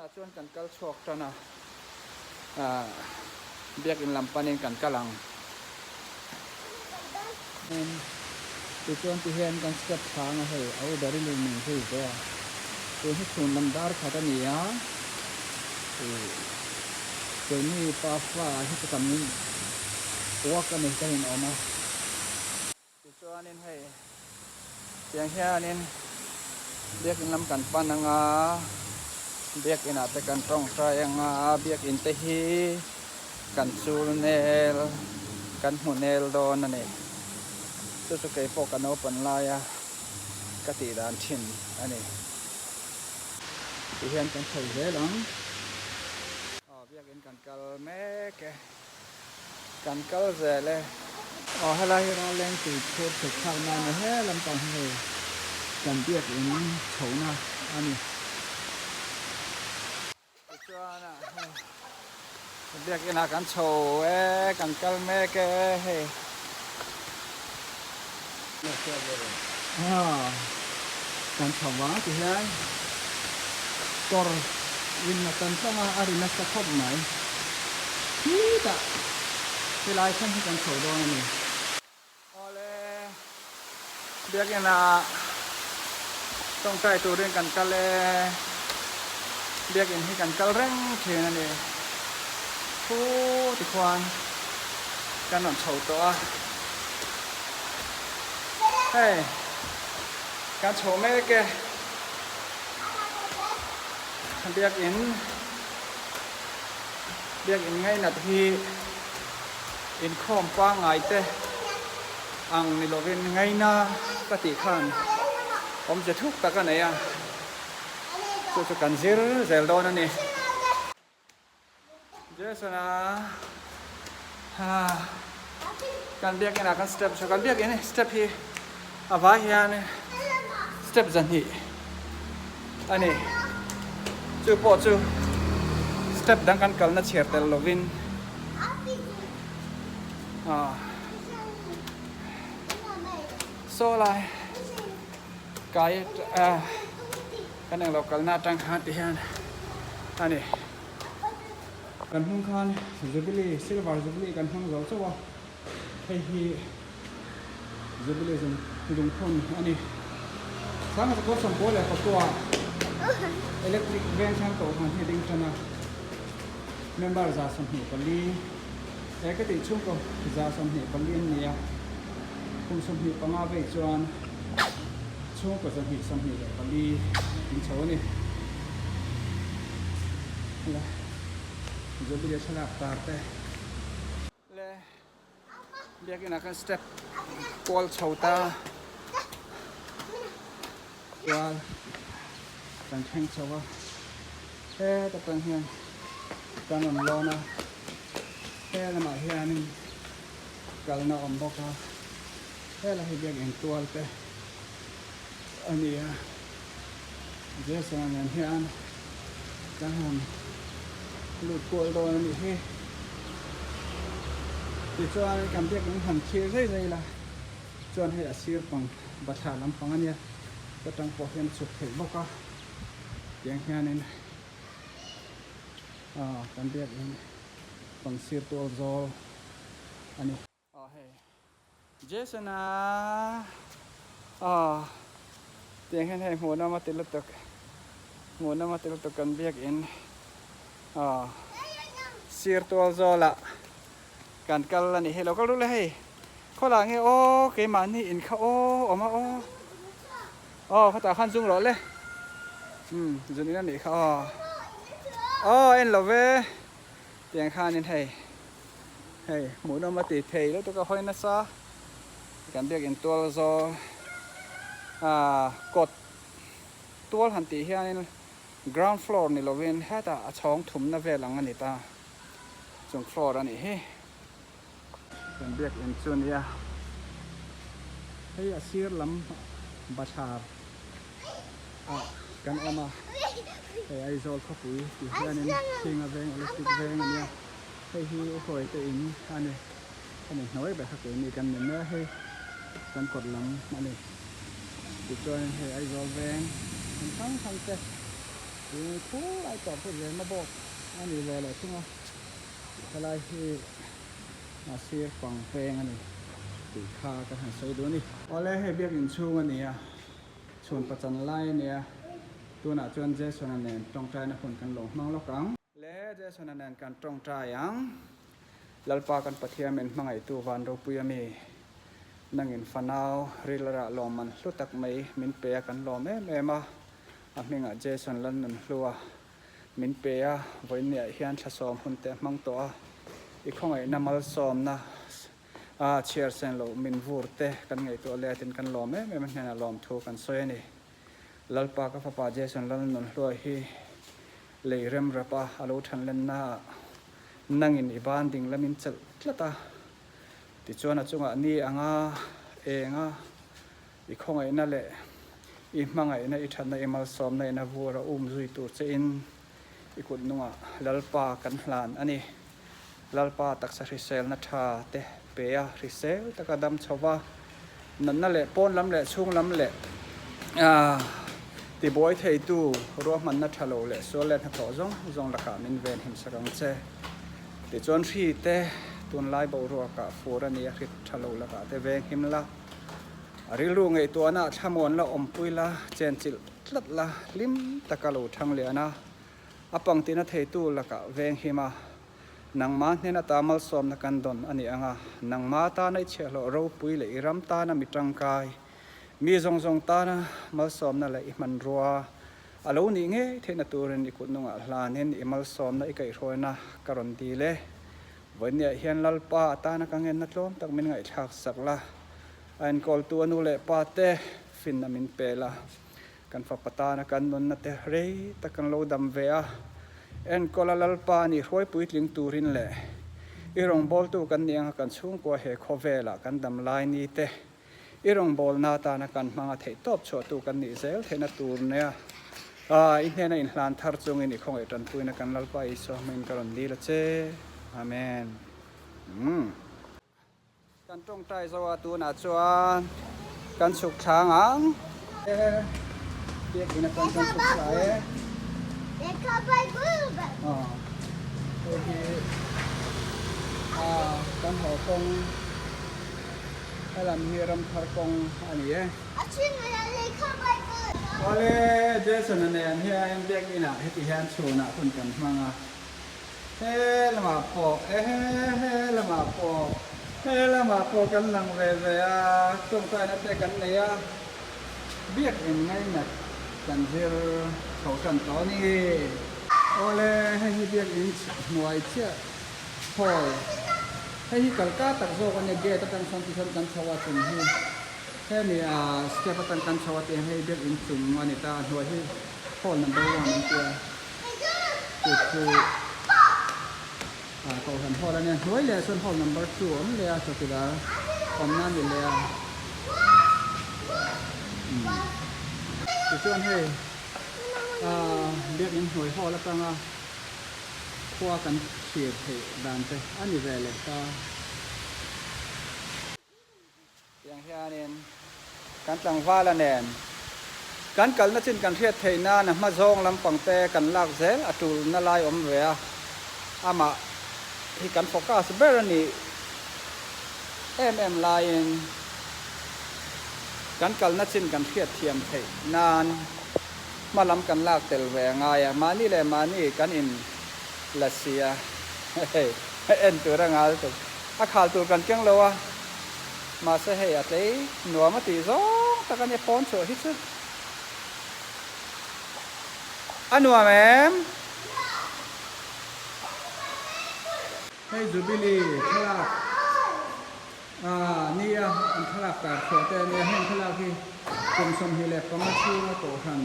Tunah chuan kan kal chhuak tan a, biakin lam panin kan kal ang. Tichuan ti hian kan step thla anga hei a u ber in min zui ve a, tun hi chhun lam dar khat a ni a, ih keini pa fa hi chu kan walk a ni kan inawm a. Tichuanin hei tiang hianin biakin lam kan pan anga biakin ah te kan tawngtai anga biakin te hi kan chul nel kan hmu nel dawn a ni chu chu keipawh ka naupan laia ka tih dan thin a ni tihian kan chho zel ang aw biakin kan kal mek e. Kan kal zel e. Aw helai hi Ralleng tui chhur chhuk thlak na a ni he lampang hi hei kan biak in chhohna a ni. Tichuan ah hei biak inah kan chho e kan kal mek e hei. Kan chho vang ti hian kawr in a tan tlang a, a ri nasa khawp mai. Khitah helai thleng hi kan chho dawn a ni. Awle, biakin ah tawngtai turin kan kal e, biakin hi kan kal reng thin a ni. Thu tikhuan kan rawn chho tawh a. Hei kan chho mek e biakin biakin ngainat hi inkhawm pangngai te ang ni lovin ngaina ka tih khan awmze thuk tak a nei a chu chu kan zir zel dawn a ni. Jason a ha kan biakin ah kan step chu kan biakin step hi a vai hian step zahnih a ni chu pawh chu step dang kan kalna chhiar tel lovin ah saw lai kai ah kan englo kalna atang khan ti hian a ni. Kan hnung khan Jubilee, Silver Jubilee kan hmang zo chauh a, hei hi Jubilee zung lungphun a ni. Sanga Sakawr Sawmpawl leh Patua Electric veng thleng kohhran hi a ding tan a, member 24 he ka tih chhungkaw 25 an ni a, kum 25 vei chuan chhungkaw 224 in chho a ni. Le Jubilee thlalak tar te le biakin ah khan step kual chho ta kual kan thleng chho a heta tang hian kan rawn lawn a he lamah hianin kalna a awm bawk a helai hi biakin tual te a ni a. Jason-a nen hian kan han lut kual dawn a nih hi. Tichuan kan biakinn han thlir zai zai la chuan hei a sir pang bathlar lampang a nia ka tang pawh hian a chhuk theih bawk a tiang hianin ah kan biakinn pang sir tual zawl a ni. Aw hei Jason a aw tiang hian hei hmuh nawm a ti lutuk hmuh nawm a ti lutuk kan biakin aw sir tual zawlah kan kal a nih hi lo kal rul e hei khawlah nge aw keimahni in kha aw awm a aw aw khatah khan zung rawh le umm zun in a nih kha aw aw en lo ve tiang khanin hei. Hei hmuhnawm a ti thei lutuk a hawi nasa kan biakin tual zawl ah kawt tual han tih hianin ground floor ni lovin hetah a chhawng thumna vel ang a ni ta chung floor a nih hi kan biakin chu nia hei a sir lam bathlar ah kan awm a hei Aizawl khawpui tih hianin Thinga veng electric veng a nia. Hei hi u hawi te in a ni, hemi hnuai ber kha keini kan ni mai a hei kan kawt lam a ni. Tichuan hei Aizawl veng hmun hrang hrang te Tin khulai tawp chu Zemabawk a ni ve leh thung a, helai hi a sir pang peng a ni tih kha ka han sawi duh a ni. Awle hei biakin chhung a ni a, chhun pachan lai a nia, tunah chuan Jason-a nen tawngtaina hun kan lo hmang lawk ang. Le Jason-a nen kan tawngtai ang, Lalpa kan Pathian min hmangaihtu van ropui a mi, nangin fanau rilrah lawmman hlu tak mai min pe a kan lawm em em a. A hmingah Jason Lalnunhlua min pe a, vawiinniah hian thlasawm hun te a hmang tawh a, i khawngaihna malsawmna a chhiar sen loh min vur te kan ngaihtuah letin kan lawm em em a hnenah lawmthu kan sawi a ni. Lalpa ka fapa Jason Lalnunhlua hi lei rem rap a, a lo than lennaah nangin i ban ding lamin chelh tlat a, tichuan a chungah ni anga eng a, I khawngaihna leh i hmangaihna, i thatna, i malsawmna in a vur a um zui tur che in i kut nungah Lalpa kan hlan a ni. Lalpa taksa hriselna tha te pe a, hrisel taka dam chho va, natna leh pawn lam leh chhung lam leh tibuai theitu ruahmanna tha lo leh sual leh hnathawh zawng zawng lakah min ven himsak ang che. Tichuan hri te tunlai boruakah fur a ni a, hri tha lo lakah te veng him la. A rilru ngaihtuahna ah thlamuan la awmpui la, chenchilh tlat la, hlim taka lo thang lian a, a pangtina theitu lakah veng him a, nangma hnen ata malsawmna kan dawn a ni ang a, nangma tana i chhiahhlawh ropui leh i ram tana mi tangkai, mi zawng zawng tana malsawmna leh i hmanrua a lo nih ngei theihna turin i kutnungah hlanin i malsawmna i kaihhruaina ka rawn dil e. Vawiinniah hian Lalpa atana ka ngenna tlawm tak min ngaihthlak sak la, a enkawltu a nu leh pa te finna min pe la, kan fapa tana kan nunna te rei tak kan lo dam ve a, enkawl a Lalpa a nih hruai puitling turin leh i rawngbawltu kan nih anga kan chhungkua he khawvelah kan dam lai ni te I rawngbawlna atana kan hmanga theihtawp chhuahtu kan nih zel theihna tur nia i hnena inhlan thar chungin i khawngaih tanpuina kan Lalpa Isua hmangin ka rawn dil a che. Amen. Umm. Kan tawngtai zo a tunah chuan kan chhuk thlang ang. Biakin atang kan chhuk thla e. Aw. Hei hi kan haw kawng. Helam hi ramthar kawng a ni e. Awle, Jason-a nen hian biakinah heti hian chhunah hun kan hmang a. He lamah pawh, ehe, he lamah pawh, he lamah pawh kan lang ve ve a, tawngtaina te kan nei a, biakin ngainat kan zir chho tan tawh a ni. Awle, hei hi biakin hnuai chiah Hall, hei hi kalka tak zawk a nia, gate atang sawn tihian kan chho a chung hi hemi ah step atang kan chho a tih hei biak in chung a ni ta a hnuai hi hall number one an tia chu chu ah kohhran hall a nia hnuai leh chuan hall number two a awm leh a chawkidar awmna a ni leh a umm tichuan hei ah biak in hnuai hall atanga. Khua kan thlir theih dan te a ni ve leh ta. Tiang hianin kan tlangvala nen kan kalna chin kan hriat theih nan a hma zawng lampang te kan lak zel a tulna lai awm ve a, amah hi kan focus ber a nih em em laiin kan kalna chin kan hriat thiam theih nan Hma lam kan lak tel ve a ngai a, mahni leh mahni kan in la si a, hei en tur a ngal tuk, a khal tur kan keng lo a, mahse hei a tlei nuam a tih zawng tak a nia pawn chhuah hi chu a nuam em? Hei Jubilee thlalak a nia, an thlalak tar chhuah te a nia, heng thlalak hi kum 25 chhunga kohhran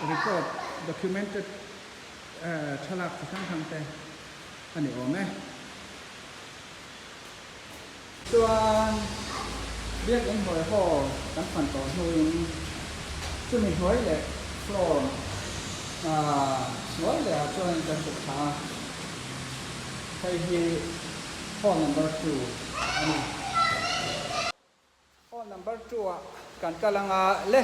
record, documented, thlalak chi hrang hrang te a ni awm e. Chuan biakinn hnuai haw kan fan tawh hnuin chumi hnuai leh floor hnuai leh ah chuan kan chhuk thla a, hei hi hall number 2 a ni. Hall number 2 ah kan kal anga le.